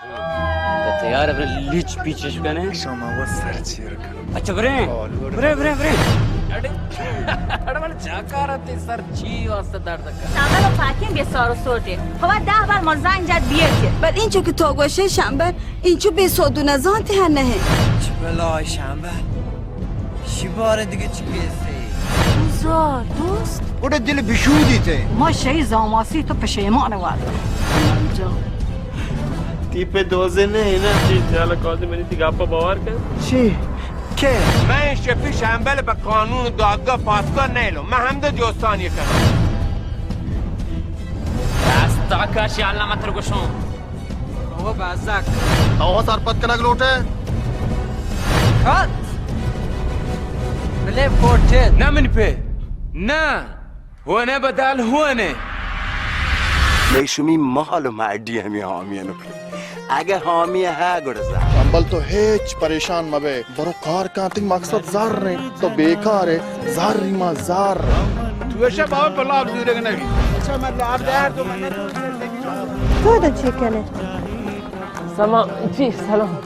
تو تیار ہے، برے لیچ پیچش کنے؟ شما وہ سر چیر کن۔ اچھا، برے۔ برے، برے، برے۔ اڑے، اڑے، من چاکار تے سر چی واسطہ درد کن؟ شامل و پاکین بے سار و سوٹے۔ ہوا دہ بار من زنگ جات بیئے۔ بل اینچو کہ تو گوشے شامل، اینچو بے سود و نزانتے ہن نہیں۔ چ بلا شامل۔ شبار دیگه چی کیسے؟ بزار دوست۔ گڑا دل بشودی تے۔ ما شئی زاماسی تو پشیمان وارد۔ تی پہ دوزے نہ ہے نا؟ چی خیال کازی منی تی گپا باور کن۔ چی؟ کہ؟ من شفی شمبل به قانون دادگاه پاسگاه نیلو. من همده جستانی کنم. دستا کش یا الله من تر گوشم. او بزک. تو سرپد کنگ لوٹے؟ کت. بلے کوٹت. نه منی پہ. نه. ہونئے بدل ہونئے۔ مئے شمی مال و ماڈی ہمے حامیان ء پہ۔ اگہ حامی ہے گڑا زر۔ شمبل تو ہچ پریشان مبے۔ برو کار کن، تئی مقصد زر انت۔ تو بیکار ئے۔ زر ما زر۔ تو ایشا بابا بلاک زورگ نبی۔ اچھا، من لاپ دار تو من تو تو دا چی کنے؟ سما، چی سلام۔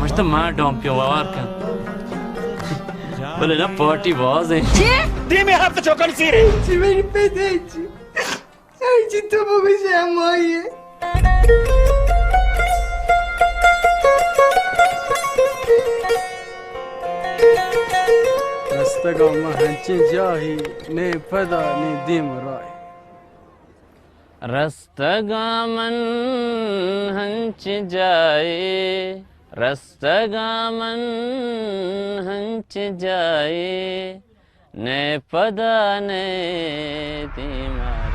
مشت ما ڈومپی وار کن۔ بلے نا پارٹی باز ہے۔ چی؟ دیمی ہفت چوکن سیرے۔ چی میری پیدے چی؟ اے چی تو بگوش ہمائی ہے۔ رستگاں ما ہنچیں جاہی، نے پدا نے دیم راہی۔ رستگاں من ہنچ جاہے، رستگاں من ہنچ جاہے، نئے پدا نئے دیما۔